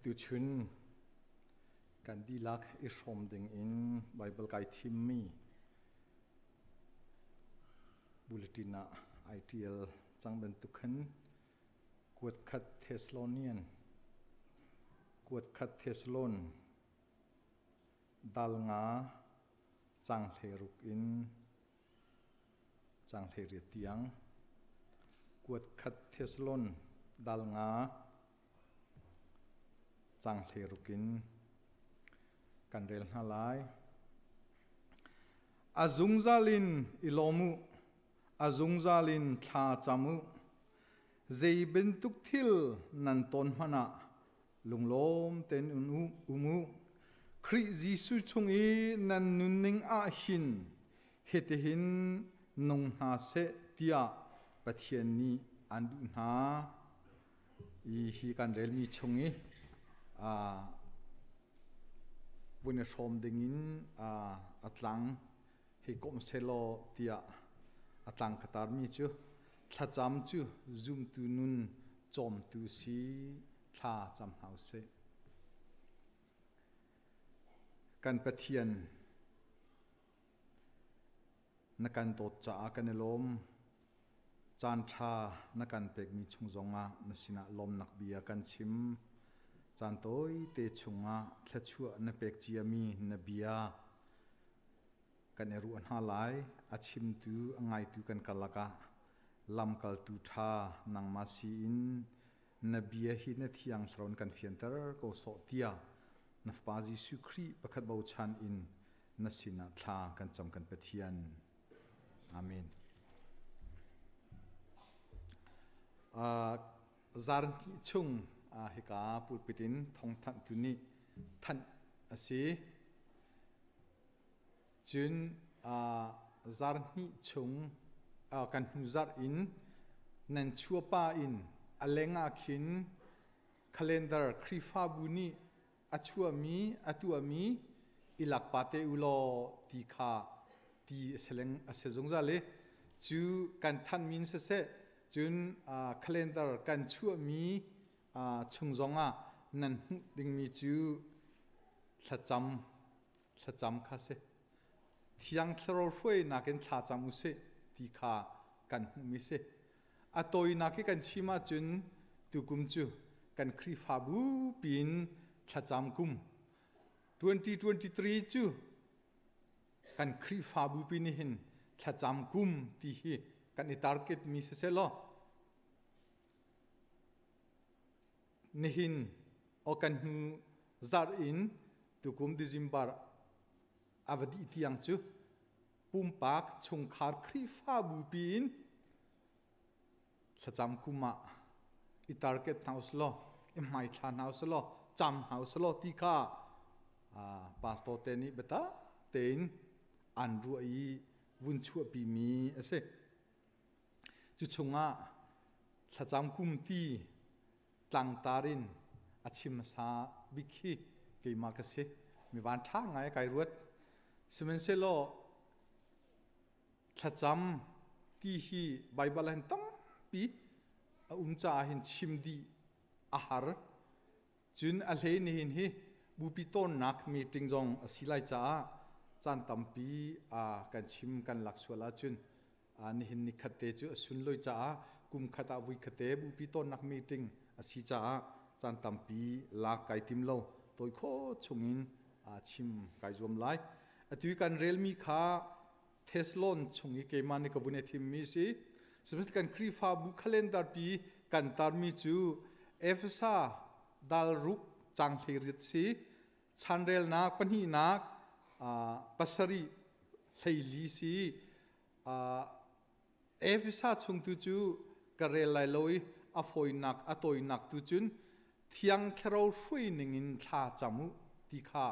Tuchun kan dihlak i hrawm ding in Baibal kai thimmi bulletin ah ai ṭial cang bantuk khan kuatkhat Thessalonian kuatkhat Thessalon dal nga cang 16 in cang 18 tiang kuatkhat Thessalon dal nga Cang 16 in kan rel hna lai. A zungzal in i lawm u, a zungzal in thla cam u. Zei bantuk thil nan ton hmanh ah lunglawm tein um u. Khrih Jesuh chung i nan nunning ah hin hitihin nung hna seh tiah Pathian nih an duh hna. I hi kan relmi chung i vun i hrawm dingin a tlang hei komh sehlaw tiah a tlang ka tarmi cu thlacam cu zumtu nun cawmtu si thla cam hna usih. Kan Pathian Na kan dawt caah kan i lawm. Caan ṭha na kan pekmi chung zongah na sinah lawmnak bia kan chim. Caan tawite chungah thluachuah na pek ciami na bia kan i ruah hna lai. A chimtu, a ngaitu kan karlak ah lamkaltu ṭha nangmah si in na bia hi na thiang thlarau in kan fianter ko sawh tiah na Fapa Jesuh Khrih pakhat bochan in na sinah thla kan cam kan Pathian. Amen. Zarhni chung hika pulpit in thawngthanh tu nih thanh a si. Cun zarhni chung kan hnu zarh in nan chuapa in a leng ah khin calendar Khrihfabu nih a chuahmi a tuahmi i lak pa te u law ti kha ti a si leng a si zungzal i cu kan thanmi in siseh cun calendar kan chuahmi chung zongah nan hmuh dingmi cu thlacam thlacam kha si thiang thlarau hruainak in thlacam u sih ti kha kan hmuhmi si A tawinak hi kan chim ahcun tukum cu kan Khrihfabu piin thlacam kum 2023 cu kan Khrihfabu pi nih hin thlacam kum ti hi kan i target mi siseh law nihin o kan hnu zarh in tukum December a va dih tiang cu pumpak chungkhar Khrihfabu pi in thlacam kum ah i target hna usih law i hmaithla hna usih law cam hna usih law ti kha pastor te nih biatak tein an ruah i vun chuahpi mi a si. Cu chungah thlacam kum ti tlangtar in a chim hmasa bik hi keimah ka si. Mi van ṭha ngai kai ruat. Sihmanhsehlaw thlacam ti hi Baibal ah hin tampi a um caah hin chim dih a har. Cun a hlei nihin hi bupi tawnnak meeting zong a si lai caah caan tampi kan chim kan lak sual ahcun nihin ni khat te cu a sunlawi caah kum khat ah vui khat te bupi tawnnak meeting a si caah caan tampi lak kai tim lo tawi kho chungin chim kai zuam lai. Atu kan relmi kha Thessalon chung i keimah nih ka vun i thimmi si. Sihmanhsehlaw kan Khrihfabu calendar pi kan tarmi cu Efesa dal ruk cang 18 si, chanrelnak pahnihnak pasarih 14 si. Efesa chung tu cu ka rel lai lo i a fawinak a tawinak tu cun Thiang Thlarau hruai ningin thla cam u ti kha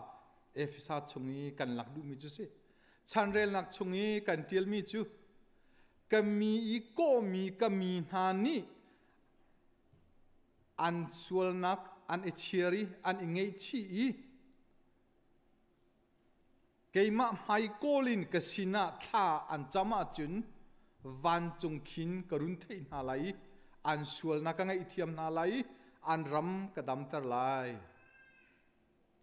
Efesa chung i kan lak duhmi cu si. Chanrelnak chung i kan ṭialmi cu ka mi i kawhmi ka mi hna nih an sualnak an i chir i an i ngaihchih i keimah hmai kawl in ka sinah thla an cam ahcun vancung khin ka run theih hna lai i an sualnak ka ngaihthiam hna lai i an ram ka damter lai.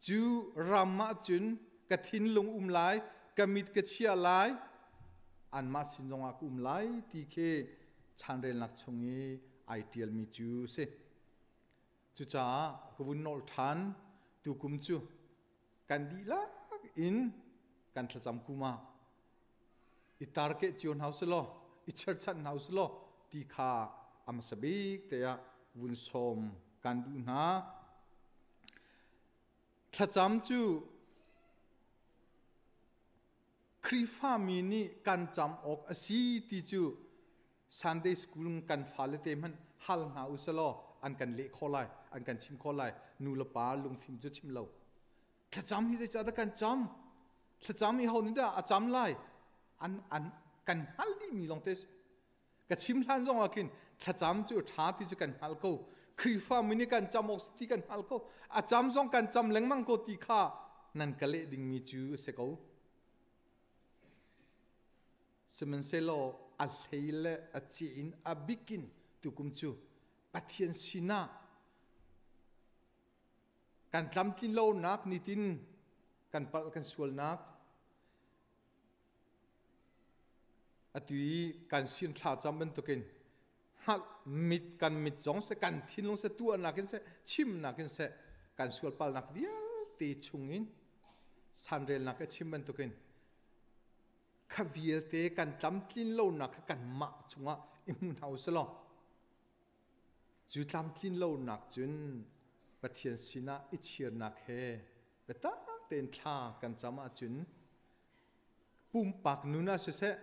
Cu ram ah cun ka thinlung um lai, ka mit ka chia lai, anmah sin zongah ka um lai ti khi chanrelnak chung i ai ṭialmi cu si. Cucaah ka vun nolh ṭhan tukum cu kan dihlak in kan thlacam kum ah i tarkeh cio hna usih law, i cherchanh hna usih law ti kha a hmasa bik te ah vun sawm kan duh hna. Thlacam cu Khrihfami nih kan cam awk a si ti cu Sunday school kan fale te hmanh hal hna u selaw an kan leh khawh lai, an kan chim khawh lai. Nu le pa lungfim cu chim lo. Thlacam hi zeicah dah kan cam? Thlacam i ho nih dah a cam lai? An an kan hngal dihmi lawng te si. Ka chim hlan zong ah khin thlacam cu ṭha ti cu kan hngal ko. Khrihfa mi nih kan cam awk ti kan hngal ko. A cam zong kan cam lengmang ko ti kha nan ka leh dingmi cu a si ko. Sihmanhsehlaw a hlei le a ci in a bikin tukum cu Pathian sinah kan tlamtlin lonak nitin kan palh kan sualnak atu i kan sin thla cam bantukin hngalh mit kan mit zong seh kan thinlung seh tuahnak in seh chimnak in seh kan sualpalnak vialte chungin chanrelnak a chim bantukin kha vialte kan tlamtlin lonak kha kanmah chungah i hmu hna u sih law cu tlamtlin lonak cun Pathian sinah i chirnak he biatak tein thla kan cam ahcun pumpak nun ah siseh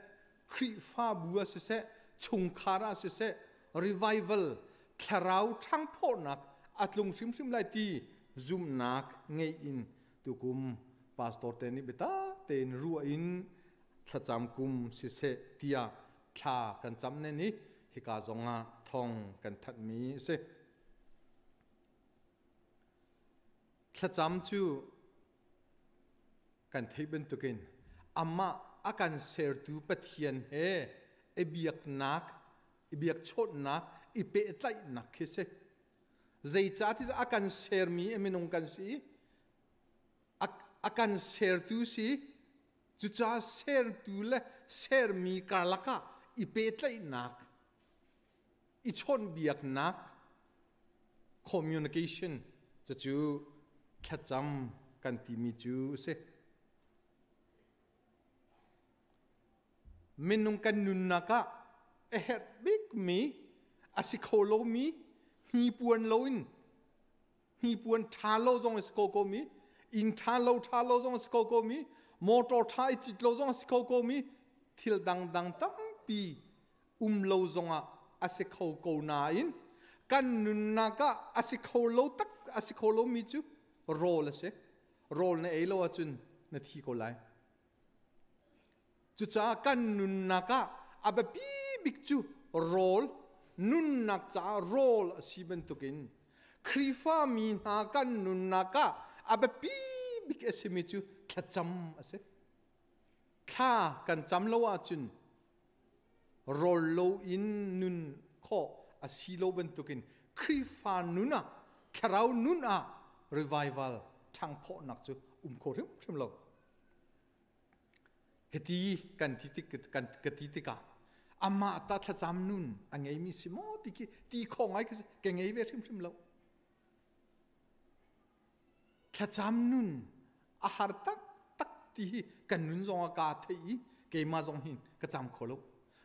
Khrihfabu ah siseh chungkhar ah siseh revival thlarau ṭhangphawhnak a tlung hrimhrim lai ti zumhnak ngei in tukum pastor te nih biatak tein ruah in thlacam kum siseh tiah thla kan cam nen i hika zongah thong kan thanhmi a si. Thlacam cu kan theih bantukin amah a kan sertu Pathian he i biaknak, i biakchawnhnak, i pehtlaihnak khi si. Zeicahtiah a kan sermi minung kan si i a kan sertu si. Cucaah sertu le sermi karlak ah i pehtlaihnak, i chawnhbiaknak, communication cucu thlacam kan timi cu a si. Minung kan nunnak ah a herh bikmi a si kho lomi hnipuan loin hnipuan ṭha lo zong a si ko komi inn ṭha lo ṭha lo zong a si ko komi motor ṭha i cit lo zong a si ko komi thil dangdang tampi um lo zongah a si kho ko nain kan nunnak ah a si kho lo tak a si kho lomi cu rawl a si. Rawl na ei lo ahcun na thi ko lai. Cucaah kan nunnak ah a biapi bik cu rawl, nunnak caah rawl a si bantukin Khrihfa mi hna kan nunnak ah a biapi bik a simi cu thlacam a si. Thla kan cam lo ahcun rawl lo in nun khawh a si lo bantukin Khrihfa nun ah thlarau nun ah revival ṭhangphawhnak cu um kho hrimhrim lo. Hiti kan ti tik kan ka ti tikah amah ta thlacam nun a ngeimi si maw ti khi ti kho ngai khi ka ngei ve hrimhrim lo. Thlacam nun a har tak tak ti hi kan nun zong ah kaa theih i keimah zong hin ka cam kho lo.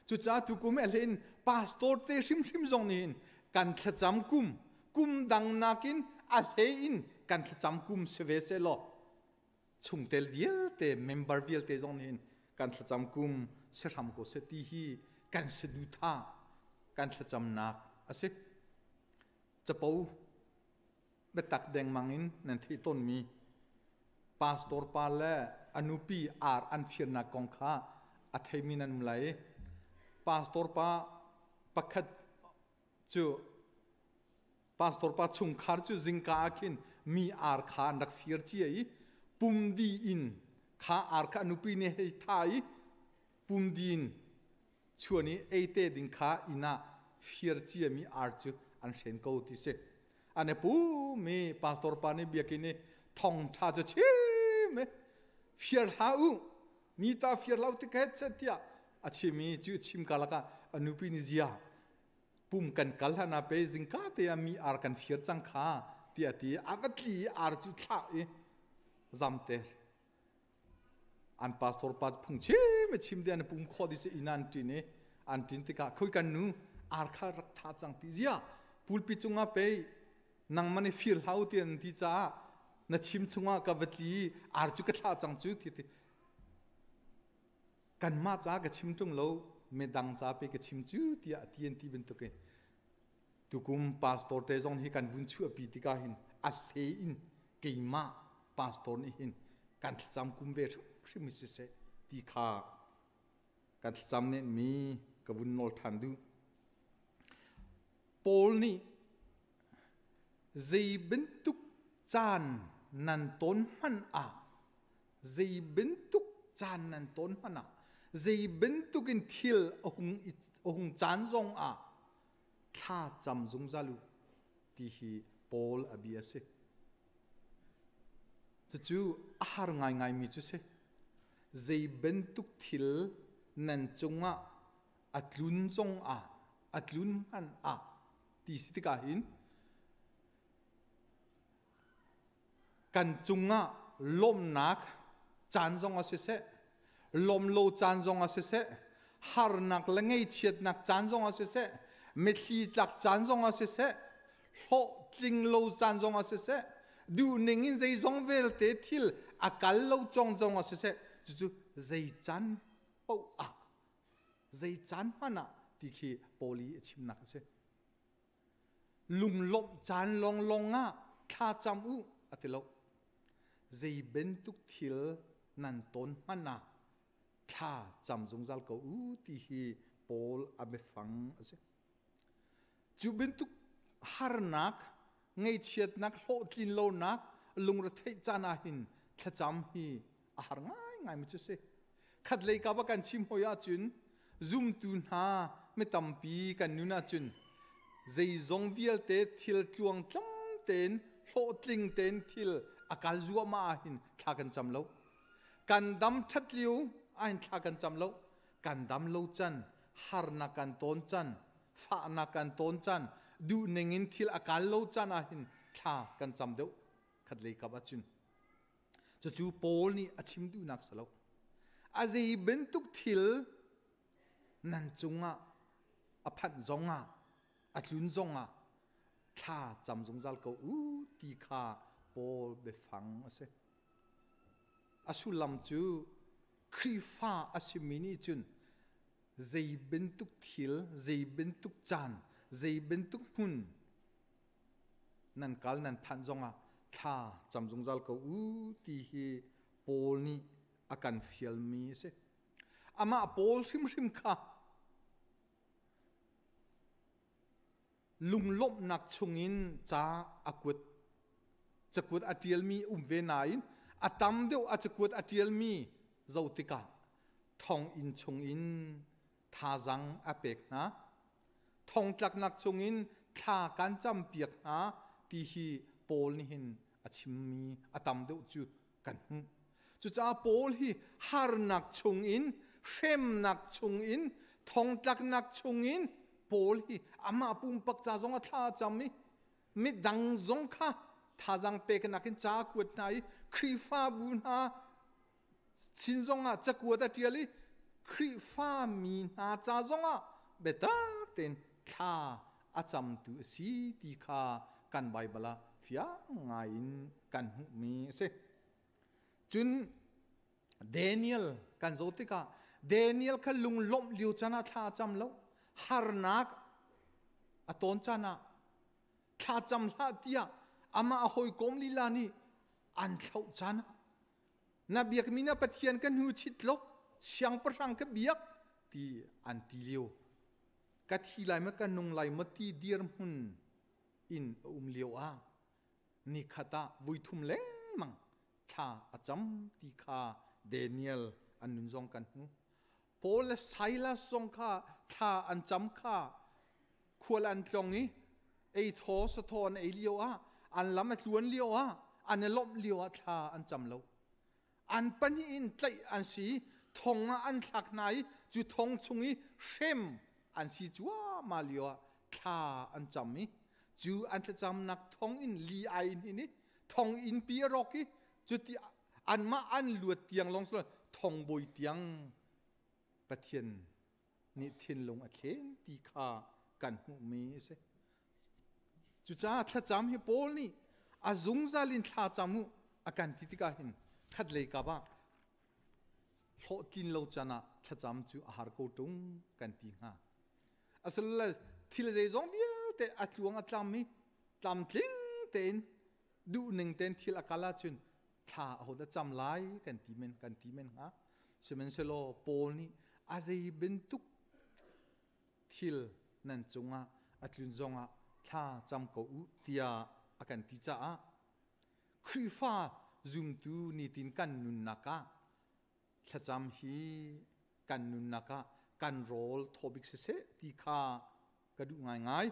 Cucaah tukum a hlein pastor te hrimhrim zong nih hin kan thlacam kum kum dang nakin a hlei in kan thlacam kum si ve seh law chungtel vialte member vialte zong nih hin kan thlacam kum si hram ko seh ti hi kan saduhthah kan thlacamnak a si. Capo biatak dengmang in nan theih tawnmi pastor pa le a nupi ar an firnak kong kha a theimi nan um lai. Pastor pa pakhat cu pastor pa chungkhar cu zingka ah khin mi ar kha an rak fir cia i pumdi in kha ar kha a nupi nih hei tha i pumdi in chuan i ei te ding kha inn ah fir ciami ar cu an hren ko ti si. An i pum i pastor pa nih biakinn i Thawngṭha cu chim e fiar hlah u, mi ta fiar lo ti ka het tiah a chim i cu chim karlak ah a nupi nih zia pum kan kal hlan ah pe zingka te ah mi ar kan fir cang kha tiah ti a va tli i ar cu thlah i zamter. An pastor pa phung chim i chim de an pum khawh di si inn an ṭin i an ṭin tikah khoi kan nu ar kha rak tha cang ti zia pulpi cungah pei nangmah nih fir hlah u ti an ti caah na chim chungah ka va tli i ar cu ka thlah cang cu ti ti kanmah ca ka chim ṭung lo midang ca pe ka chim cu tiah ti an ti bantukin tukum pastor te zong hi kan vun chuahpi tikah hin a hle in keimah pastor nih hin kan thlacam kum ve hrimhrim hi siseh ti kha kan thlacam nenmi ka vun nawl ṭhan duh. Paul nih zei bantuk caan nan ton hmanh ah zei bantuk caan nan ton hmanh ah zei bantuk in thil a hung caan zong ah thla cam zungzal u ti hi Paul a bia a si. Cucu a har ngaingaimi cu si. Zei bantuk thil nan cungah a tlun zong ah a tlun hmanh ah ti si tikah hin kan cungah lawmhnak caan zong ah siseh, lawmlo caan zong ah siseh, harnak le ngeichiatnak caan zong ah siseh, mitthli tlak caan zong ah siseh, hlawhtling lo caan zong ah siseh, duhning in zeizong vialte thil a kal lo cong zong ah siseh, cucu zei caan paoh ah, zei caan hmanh ah ti khi Paul i a chimnak a si. Lunglawmh caan lawnglawng ah thla cam u a ti lo. Zei bantuk thil nan ton hmanh ah thla cam zungzal ko u ti hi Paul a biafang a si. Cu bantuk harnak, ngaihchiatnak, hlawhtlin lonak, lungretheih caan ah hin thlacam hi a har ngaingai mi cu si. Khatlei ka va kan chim hoi ahcun zumtu hna mi tampi kan nun ahcun zeizong vialte thil tluangtlam tein hlawhtling tein thil a kal zuahmah ahhin thla kan cam lo. Kan dam ṭhat lio ahhin thla kan cam lo. Kan dam lo can, harnak kan tawn can, fahnak kan tawn can, duhning in thil a kal lo can ahhin thla kan cam deuh khatlei kap ahcun. Cucu Paul nih a chim duhnak si lo. A zei bantuk thil nan cungah a phanh zongah, a tlun zongah thla cam zungzal ko u ti kha Paul biafang a si. A sullam cu Khrihfa a simi nih cun zei bantuk thil, zei bantuk caan, zei bantuk hmun nan kal nan phanh zongah thla cam zungzal ko u ti hi Paul nih a kan fialmi a si. Amah Paul hrimhrim kha lunglawmhnak chungin ca a kuat cakuat a ṭialmi um ve nain a tam deuh a cakuat a ṭialmi zoh tikah thonginn chungin thazaang a pek hna. Thongtlaknak chungin thla kan campiak hna ti hi Paul nih hin a chimmi a tam deuh cu kan hmuh. Cucaah Paul hi harnak chungin, hremnak chungin, thongtlaknak chungin Paul hi amah pumpak ca zong a thla a cam i midang zong kha thazaang peknak in ca a kuat hna i Khrihfabu hna sin zongah cakuat a ṭial i Khrihfa mi hna ca zongah biatak tein thla a camtu a si ti kha kan Baibal ah fiang ngaiin kan hmuhmi a si. Cun Daniel kan zoh tikah Daniel kha lunglawmh lio caan ah thla a cam lo. Harnak a tawn caan ah thla cam hlah tiah amah a hawikom lila nih an thlauh caan ah na biakmi na Pathian ka hnu chit lo siangpahrang ka biak ti an ti lio ka thi lai ma ka nung lai ma ti dirhmun in a um lio ah nikhat ah vuithum lengmang thla a cam ti kha Daniel an nun zong kan hmu Paul le Silas zong kha thla an cam kha khual an tlong i ei thaw sathaw an ei lio ah an lam a tluan lio ah An i lawmh lio ah thla an cam lo. An pahnih in tlaih an si, thong ah an thlak hna i cu thong chung i hrem an si cuahmah lio ah thla an cam i cu an thlacamnak thong in li ai in i thong innpi a rawk i cuti anmah an luat tiang lawng si thongbawi tiang Pathian nih thinlung a thlen ti kha kan hmuhmi a si. Cucaah thlacam hi Paul nih a zungzal in thla cam u a kan ti tikah hin khatlei kap ah hlawhtlin lo can ah thlacam cu a har ko ṭung kan ti hnga. Asilole thil zeizong vialte a tluang a tlam i tlamtling tein duhning tein thil a kal ahcun thla ahodah cam lai kan ti men kan ti men hnga. Sihmanhsehlaw Paul nih a zei bantuk thil nan cungah a tlun zongah thla cam ko u tiah a kan ti caah Khrihfa zumtu nitin kan nunnak ah thlacam hi kan nunnak ah kan rawl thaw bik siseh ti kha ka duh ngaingai.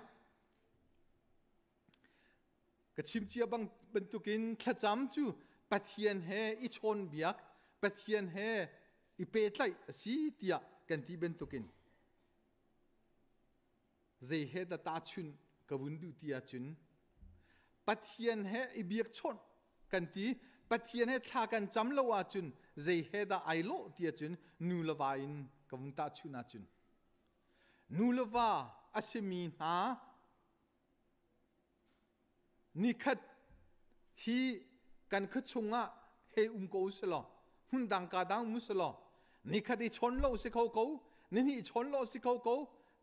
Ka chim cia bang bantukin thlacam cu Pathian he i chawnbiak, Pathian he i pehtlaih a si tiah kan ti bantukin zei he dah tahchunh ka vun duh ti ahcun Pathian he i biakchawnh kan ti. Pathian he thla kan cam lo ahcun zei he dah ai lawh ti ahcun nu le va in ka vun tahchunh ahcun nu le va a simi hna Nikhat hi kan khuachung ah hei um ko usih hmun dang ka dang um usih law nikhat i chawn lo si kho ko, nihnih i chawn lo si kho ko,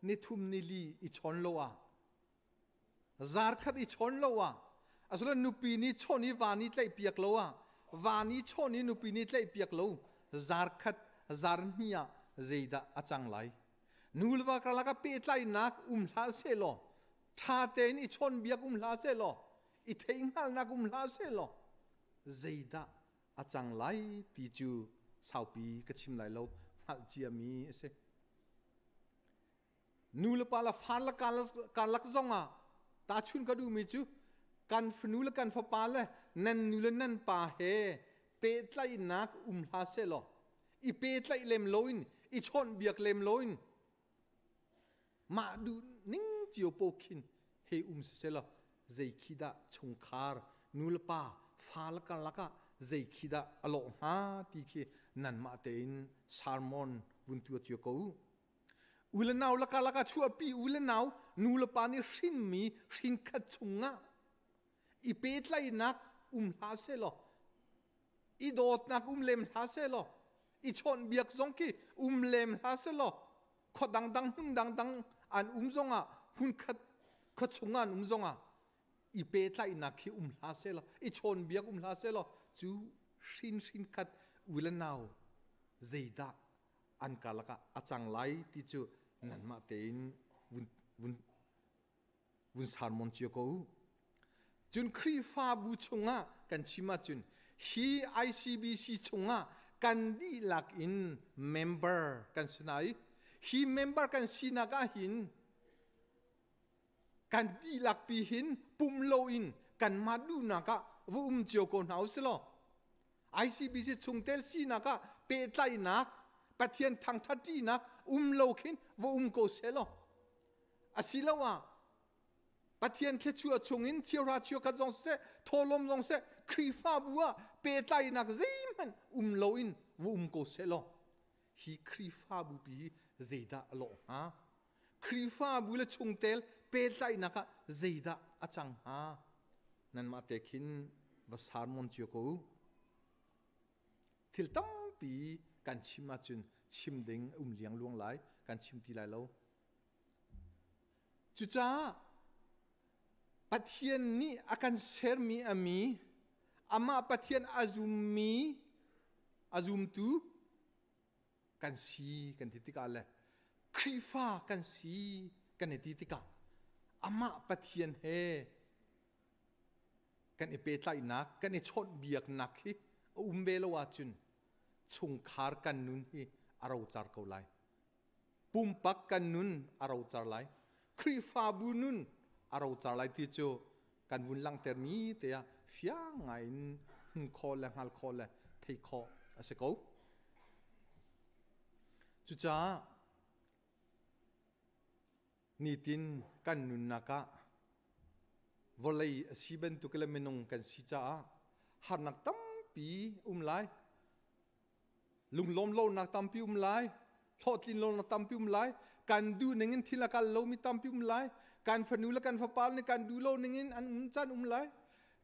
nithum nili i chawn lo ah, zar khat i chawn lo ah, asilo nupi nih chawn i va nih tlaih piak lo ah, va nih chawn i nupi nih tlaih piak lo, zar khat zar hnih ah zeidah a cang lai? Nu le va karlak ah pehtlaihnak um hlah sehlaw, ṭha tein i chawnbiak um hlah sehlaw, i theihhngalhnak um hlah sehlaw, zeidah a cang lai ti cu saupi ka chim lai lo, hngalh ciami a si. Nu le pa le fa le karlak zongah tahchun ka duhmi cu kan fanu le kan fapa le nan nu le nan pa he pehtlaihnak um hlah sehlaw i pehtlaih lem loin i chawnhbiak lem loin mah duh ning cio po khin hei um siselaw zei khi dah chungkhar nu le pa fa le karlak ah zei khi dah a lawh hnga ti khi nanmah tein sermon vun tua cio ko u. U le nau le karlak ah chuahpi u le nau nu le pa nih hrinmi hrinkhat chungah i pehtlaihnak um hlah sehlaw i dawtnak um lem hlah sehlaw i chawnhbiak zong khi um lem hlah sehlaw khua dangdang hmun dangdang an um zongah hmunkhat khua chung an um zongah i pehtlaihnak khi um hlah sehlaw i chawnbiak um hlah sehlaw cu hrin hrin khat u le nau zeidah an karlak ah a cang lai ti cu nanmah tein vun vun vun sermon cio ko u. Cun Khrihfabu chungah kan chim ahcun hi ICBC chungah kan dihlak in member kan si hna i hi member kan sinak ah hin kan dihlak pi hin pum loin kanmah duhnak ah va um cio ko hna u silaw ICBC chungtel sinak ah pehtlaihnak Pathian thangṭhatṭinak um lo khin va um ko selaw Asiloah Pathian thluachuah chungin chiahra chiakhat zong siseh, thawhlawm zong siseh, Khrihfabu ah pehtlaihnak zeihmanh um loin va um ko sehlaw hi Khrihfabu pi hi zeidah a lawh hnga? Khrihfabu le chungtel pehtlaihnak ah zeidah a cang hnga? Nanmah te khin va sermon cio ko u. Thil tampi kan chim ahcun chim ding um liangluang lai, kan chim ti lai lo. Cucaah Pathian nih a kan sermi a mi, amah Pathian a zummi, a zumtu kan si kan ti tikah le Khrihfa kan si kan i ti tikah amah Pathian he kan i pehtlaihnak, kan i chawnhbiaknak hi a um ve lo ahcun chungkhar kan nun hi a rocar ko lai. Pumpak kan nun a rocar lai. Khrihfabu nun a rocar lai ti cu kan vun langhtermi te ah fiang ngai in hmu khawh le hngal khawh le thei khawh a si ko. Cucaah nitin kan nunnak ah vawlei a si bantuk le minung kan si caah harnak tampi um lai. Lunglawm lonak tampi um lai. Hlawhtlin lonak tampi um lai. Kan duh ning in thil a kal lomi tampi um lai. Kan fanu le kan fapa nih kan duh lo ning in an um caan um lai.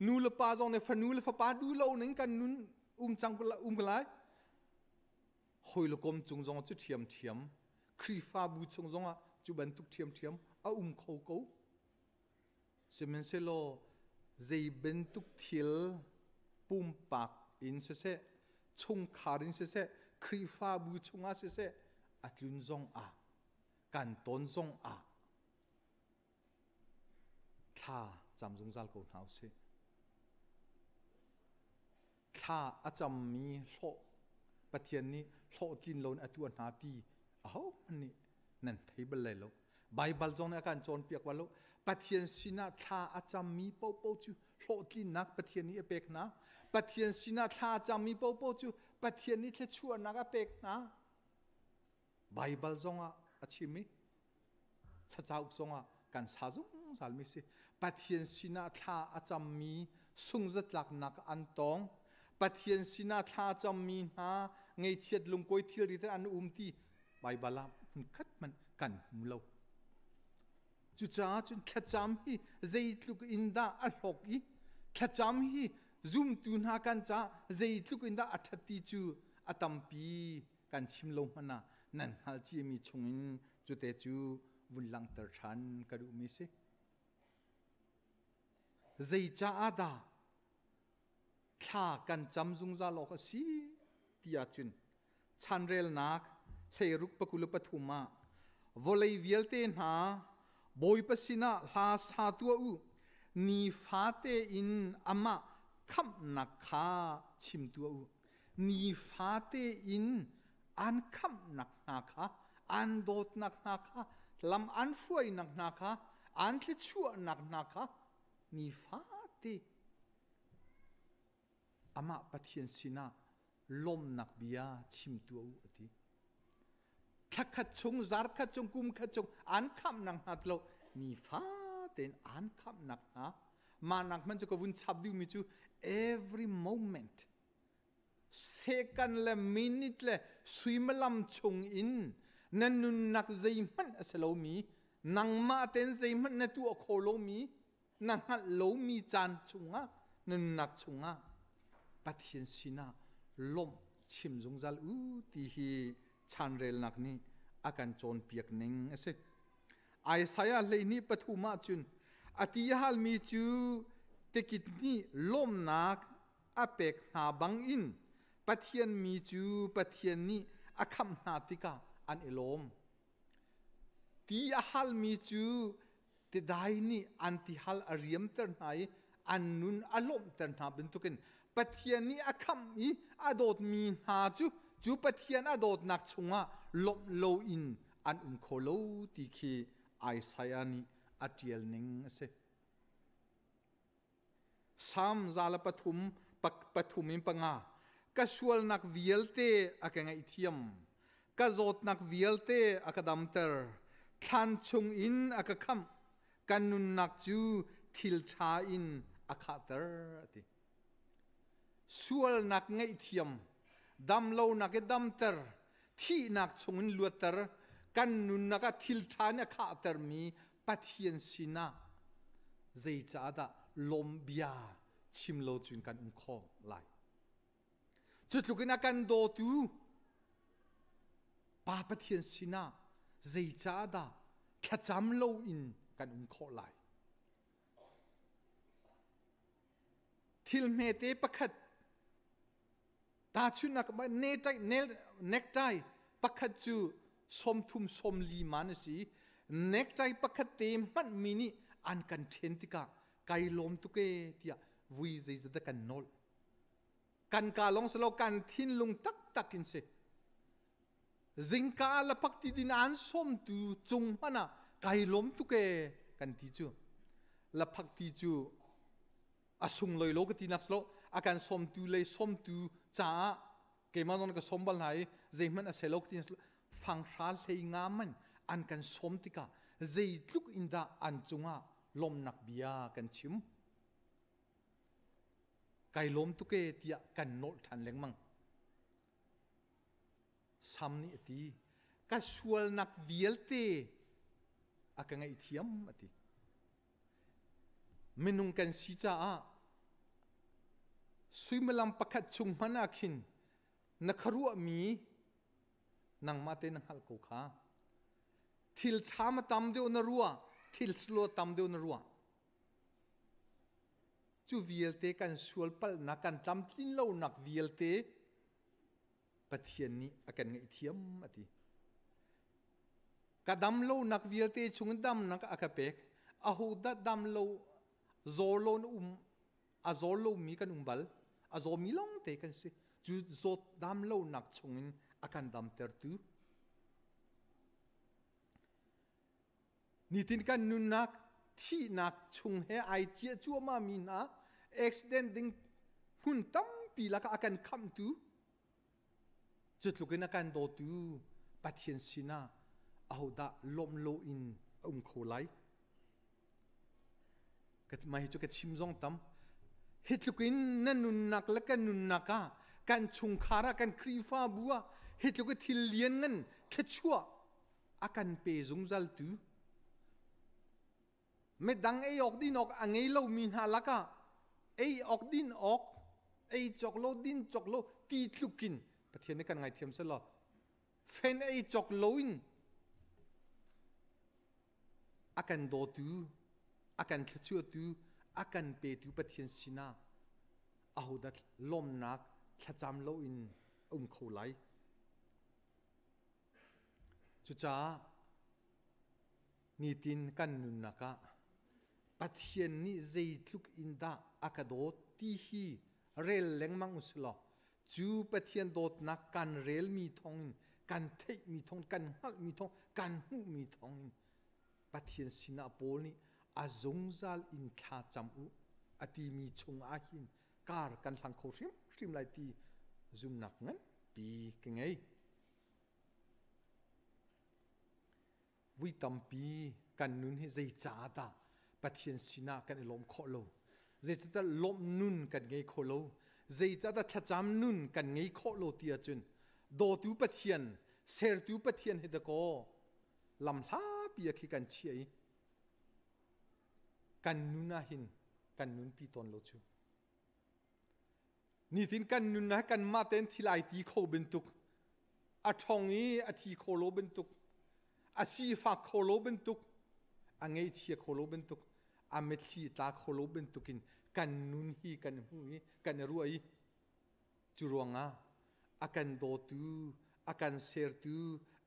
Nu le pa zong nih fanu le fapa duh lo ning kan nun um cang um lai. Hawi le kom cung zong cu ṭhiamṭhiam. Khrihfabu chung zongah cu bantuk ṭhiamṭhiam a um kho ko. Sihmanhsehlaw zei bantuk thil pumpak in siseh, chungkhar in siseh, Khrihfabu chungah siseh, a tlun zongah, kan ton zongah thla cam zungzal ko hna usih. Thla a cammi hlawh Pathian nih hlawhtlin loin a tuah hna ti ahohmanh nih nan thei bal lai lo. Baibal zong nih a kan cawnpiak bal lo. Pathian sinah thla a cammi paohpaoh cu hlawhtlinnak Pathian nih a pek hna. Pathian sinah thla a cammi paohpaoh cu Pathian nih thluachuahnak a pek hna. Baibal zongah a chim i thlacauk zongah kan sa zungzalmi si. Pathian sinah thla a cammi sungzatlaknak an tong. Pathian sinah thla a cammi hna ngeichiat lungkawi thilri te an um ti Baibal ah hmunkhat hmanh kan hmu lo. Cucaah cun thlacam hi zeitluk in dah a hlawk i thlacam hi zumtu hna kan caah zeitluk in dah a ṭhat ti cu a tampi kan chim lo hmanh ah nan hngalh ciami chungin cute cu vun langhter ṭhan ka duhmi si. Zei caah dah thla kan cam zungzal awk a si ti ahcun chanrelnak hleiruk pakul pathum ah vawlei vialte hna Bawipa sinah hla sa tuah u nifate in amah khamhnak kha chim tuah u nifate in an khamhnak hna kha an dawtnak hna kha lam an hruainak hna kha an thluachuahnak hna kha nifate amah Pathian sinah lawmnak bia chim tuah u a ti. Thlakhat chung, zarkhat chung, kum khat chung an khamhnak hna lo nifa tein an khamhnak hna mah nak hmanh cu ka vun chap duhmi cu every moment second le minute le suimilam chung in na nunnak zeihmanh a si lomi nangmah tein zeihmanh na tuah kho lomi na hngalh lomi caan chungah nunnak chungah Pathian sinah lawmh chim zungzal u ti hi chanrelnak nih a kan cawnpiak ning a si. Isaiah 23 ah cun a ti halmi cu tikit nih lawmnak a pek hna bangin Pathian mi cu Pathian nih a khamh hna tikah an i lawm. Ti a halmi cu tidai nih an tihal a riamter hna i an nun a lawmhter hna bantukin Pathian nih a khamh i a dawtmi hna cu cu Pathian a dawtnak chungah lawmh loin an um kho lo ti khi Isaiah nih a ṭial ning a si. Salm 103 pathum in panga ka sualnak vialte a ka ngaihthiam ka zawtnak vialte a ka damter thlan chung in a ka khamh kan nunnak cu thil ṭha in a khahter a ti sualnak ngaihthiam damlonak i damter thihnak chung in luatter kan nunnak ah thil ṭha in a khahtermi Pathian sinah zeicahdah lawm bia chim lo cun kan um kho lai? Cu tluk in a kan dawtu Pa Pathian sinah zeicahdah thlacam loin kan um khawh lai? Thil hmete pakhat Tahchunhnak necktie pakhat cu 30 40 man a si. Necktie pakhat te hmanhmi nih an kan ṭhen tikah kai lawm tuk ee tiah vui zeizat kan nawl. Kan ka lawng si lo kan thinlung taktak in si. Zingka ah lapak ti din an sawmtu cung hmanh ah kai lawm tuk ee kan ti cu. Laphak ti cu. A sunglawi lo ka ti nak lo a kan sawmtu le sawmtu caah keimah zong ka sawm bal hna i zeihmanh a se lo ka ti fanghra hlei nga man an kan sawm tikah zeitluk in dah an cungah lawmnak bia kan chim. Kai lawm tuk e tiah kan nolh ṭhan lengmang. Sam nih a ti, ka sualnak vialte a ka ngaihthiam a ti. Minung kan si caah suimilam pakhat chung hmanh ah khin na khuaruahmi nangmah te na hngalh ko kha. Thil ṭha ma tam deuh na ruah, thil silo tam deuh na ruah. Cu vialte kan sual palhnak, kan tlamtlin lonak vialte Pathian nih a kan ngaihthiam a ti. Ka dam lonak vialte chung damnak a ka pek. Ahodah dam lo zaw lo na um a zaw lomi kan um bal. A zawmi lawng te kan si. Cu zawt dam lonak chungin a kan damtertu. Nitin kan nunnak thihnak chung he ai ciah cuahmah mi hna accident ding hmun tampi lakah a kan khamhtu cu tluk in a kan dawtu Pathian sinah ahodah lawmh loin a um kho lai? Mah hi cu ka chim zong tam. Hi tluk in na nunnak le kan nunnak ah kan chungkhar ah kan Khrihfabu ah hi tluk i thil lian ngan thluachuah a kan pe zungzaltu midang ei awk din awk a ngei lomi hna lakah ei awk din awk ei cawk lo din cawk lo ti tlukin Pathian nih kan ngaithiam selaw fen ei cawk loin a kan dawtu a kan thluachuahtu a kan petu Pathian sinah ahodah lawmnak thlacam loin a um kho lai? Cucaah nitin kan nunnak ah Pathian nih zeitluk in dah a ka dawt ti hi rel lengmang u silaw cu Pathian dawtnak kan relmi thawngin kan theihmi thawng kan hngalhmi thawng kan hmuhmi thawngin Pathian sinah Paul nih a zungzal in thla cam u a timi chung ah hin kar kan hlang kho hrimhrim lai ti zumnak nganpi ka ngei. Vui tampi kan nun hi zeicah dah Pathian sinah kan i lawm khawh lo? Zeicahdah lawmh nun kan ngei kho lo? Zeicahdah thlacam nun kan ngei khawh lo ti ahcun dawtu Pathian, sertu Pathian hi dakaw lam hlapi ah khi kan chiah i kan nun ah hin kan nunpi tawn lo cu. Nitin kan nun ah kanmah tein thil ai ti kho bantuk, a ṭhong i a thi kho lo bantuk, a sifak kho lo bantuk, a ngeichia kho lo bantuk, a mitthli tla kho lo bantukin kan nun hi kan hmu i kan i ruah i cu ruangah a kan dawtu, a kan sertu,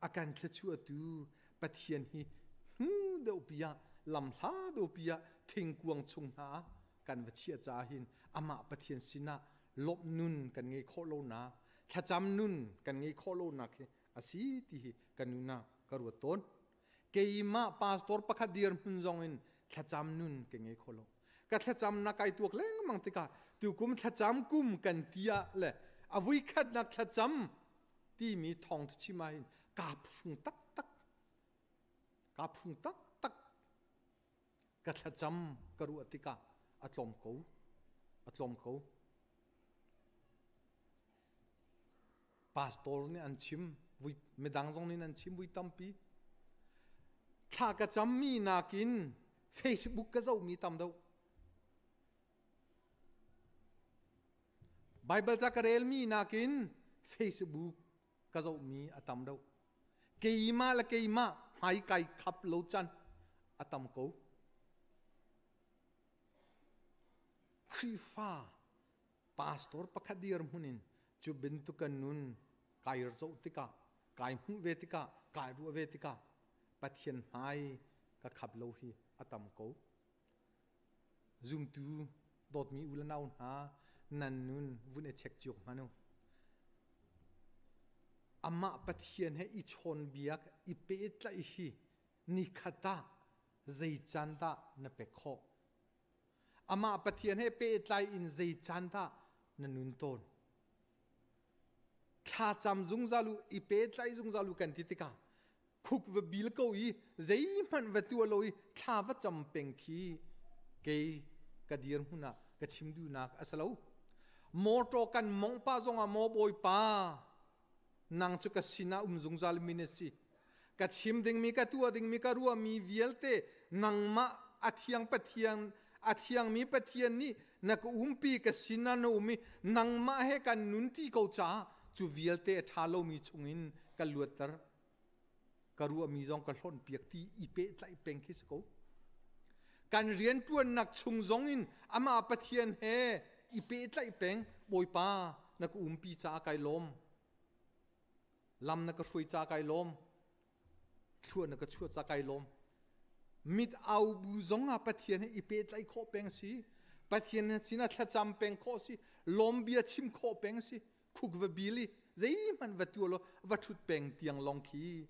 a kan thluachuahtu Pathian hi hnu deuhpi ah lamhla deuhpi ah thingkuang chung hna ah kan va chiah caah hin amah Pathian sinah lawmh nun kan ngei khawh lonak, thlacam nun kan ngei khawh lonak hi a si ti hi ka nun ah ka ruat tawn. Keimah pastor pakhat dirhmun zong in thlacam nun ka ngei kho lo. Ka thlacamnak kai tuak lengmang tikah tukum thlacam kum kan ti ah le a vuikhatnak thlacam timi thawng chim ah hin kaa phung taktak kaa phung taktak ka thlacam ka ruah tikah a tlawm ko a tlawm ko pastor nih an chim vui midang zong nih an chim vui tampi thla ka cammi nakin Facebook ka zohmi tam deuh Bible ca ka relmi nakin Facebook ka zohmi a tam deuh keimah le keimah hmai kai khap lo can a tam ko Khrihfa pastor pakhat dirhmun in cu bantuk kan nun kai zoh tikah kai hmuh ve tikah kai ruah ve tikah Pathian hmai ka khap lo hi a tam ko zumtu dawtmi u le nau hna nan nun vun i check cio hmanh u amah Pathian he i chawnbiak i pehtlaih hi nikhat ah zei caan dah na pek khawh? Amah Pathian he pehtlai in zei caan dah na nun tawn? Thlacam zungzal u, i pehtlai zungzal u kan ti tikah khuk va bil ko i zeihmanh va tuah lo i thla va cam peng khi kei ka dirhmun ah ka chim duhnak a si lo. Motor kan mong pa zongah maw Bawipa nang cu ka sinah um zungzal mi na si. Ka chim dingmi ka tuah dingmi ka ruahmi vialte nangmah a thiang Pathian a thiangmi Pathian nih na ka umpi ka sinah na um i nangmah he kan nunṭi ko caah cu vialte a ṭha lomi chungin ka luatter ka ruahmi zong ka hlonh piak ti i pehtlaih peng khi si ko. Kan rianṭuannak chung zong in amah Pathian he i pehtlaih peng Bawipa na ka umpi caah kai lawm. Lam na ka hruai ca kai lawm. Thlua na ka chuah ca kai lawm. Mit au bu zong ah Pathian he i pehtlaih khawh peng si. Pathian sinah thlacam peng khawh si. Lawm bia chim khawh peng si. Khuk va bil i zeihmanh va tua law va ṭhut peng tiang lawng khi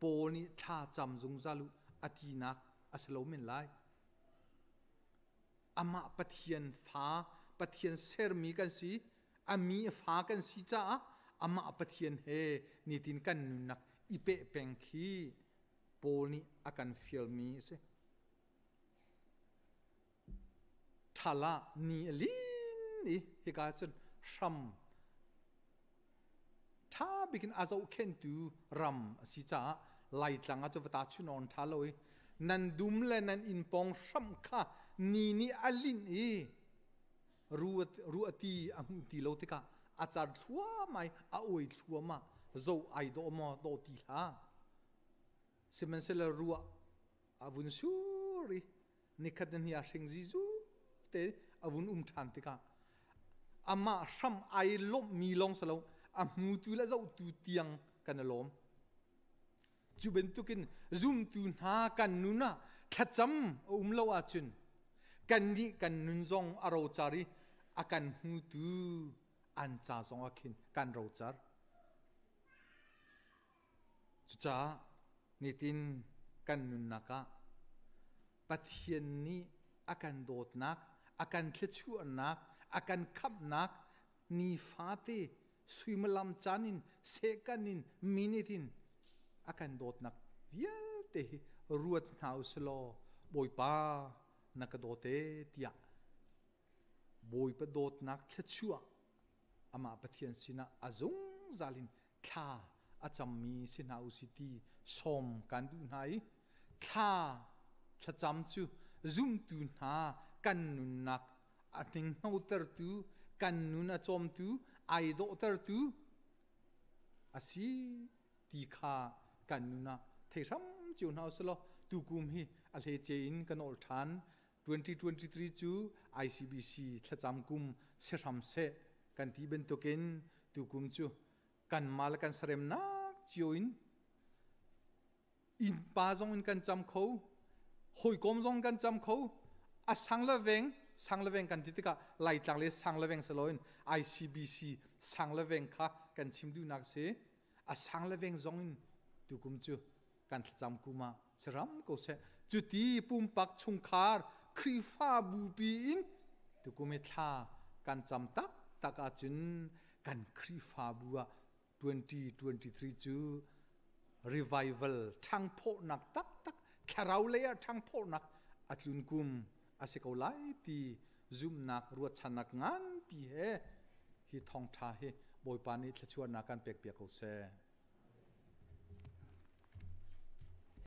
Paul nih thla cam zungzal u a tinak a si lo men lai. Amah Pathian fa, Pathian sermi kan si, a mi a fa kan si caah amah Pathian he nitin kan nunnak i peh peng khi Paul nih a kan fialmi a si. Ṭhal ah ni a lin i hika cun hram ṭha bikin a zohkhenhtu ram a si caah Laitlang ah cu va ta chunawn ṭha lo i nan dum le nan inn pawng hram kha ni nih a linh i ruah ti a hmuh ti lo tikah a car thluahmah i a uai thluahmah zoh ai dawh maw dawh ti hlah sihmanhsehlaw ruah a vun sur i nikhat na hni ah hring zizu te a vun um ṭhan tikah amah hram ai lawmhmi lawng si lo a hmutu le zohtu tiang kan i lawm. Cu bantukin zumtu hna kan nun ah thlacam a um lo ahcun kannih kan nun zong a rocar i a kan hmutu an ca zong ah khin kan rocar. Cucaah nitin kan nunnak ah Pathian nih a kan dawtnak, a kan thluachuahnak, a kan khamhnak nifate suimilam caan in second in minute in a kan dawtnak vialte hi ruat hna u silaw Bawipa na ka dawt e tiah Bawipa dawtnak thluachuah amah Pathian sinah a zungzal in thla a cammi si hna u si ti sawm kan duh hna i thla thlacam cu zumtu hna kan nunnak a hninghnotertu kan nun a cawmtu ai dawhtertu a si ti kha kan nun ah thei hram cio hna usih tukum hi a hlece in kan ol ṭhan. 2023 cu ICBC thlacam kum si hram seh kan ti bantukin tukum cu kanmah le kan saremnak cio in innpa zong in kan cam kho, hawikom zong kan cam kho, a sang le veng, sang le veng kan ti tikah Laitlang le sang le veng saloin ICBC sang le veng kha kan chim duhnak si. A sang le veng zong in tukum cu kan thlacam kum ah si ram ko seh. Cuti pumpak chungkhar Khrihfabu pi in tukum i thla kan cam tak tak ahcun kan Khrihfabu ah 2023 cu revival ṭhangphawhnak taktak thlarau lei ah ṭhangphawhnak a tlun kum a si ko lai ti zumhnak ruahchannak nganpi he hi thawngṭha hi Bawipa nih thluachuahnak kan pek piak ko seh.